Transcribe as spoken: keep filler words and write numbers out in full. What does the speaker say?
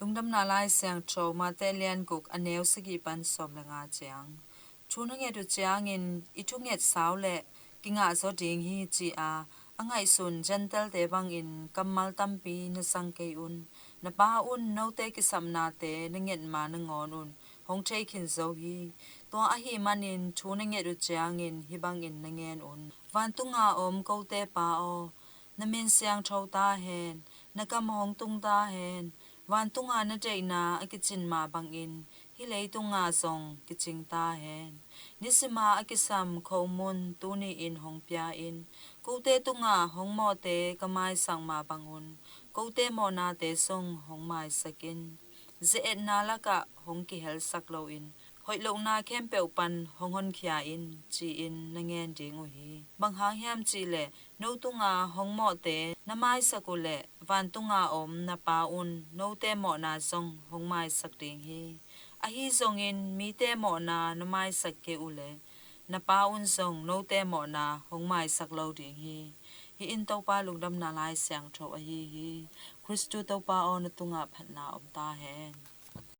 Lungdamna Lai Siangtho Mate lian guk, a neu sagih pan sawm le nga ciang. Thu na nget uh ciangin i thunget sau le kingahzaw ding hi, ci-a a ngaihsun Gentile-te bangin kammal tampi na zang kei un. Na Pa un note kisapnate na nget ma nangawn un hong thei khin zo hi. Tua ahih manin thu na nget uh ciangin hih bangin na ngen un: Vantunga om kote Pa aw, na min siangtho ta hen. Na gam hong tung ta hen. Vantunga na deihna a kicin mah bangin hih leitunga zong kicing ta hen. Nisima a kisam khomun tuni-in hong pia in. Kote tunga hong mawhte ka maisak mah bangun kote mawhnate zong hong maisak in. Ze-etna lakah hong kihelsak loin hoih lohna khempeuh pan hong honkhia in, ci-in na ngen ding uh hi. Bang hang hiam cih leh no tunga hong mawhte na maisak uh leh vantunga om na Pa un note mawhna zong hong maisak ding hi. Ahi zongin mite mawhna na maisak kei uh leh na Pa un zong note mawhna hong maisak lo ding hi. Hih in Topa Lungdamna Lai Siangtho ahi hi. Khristu Topa aw, na tungah phatna om ta hen.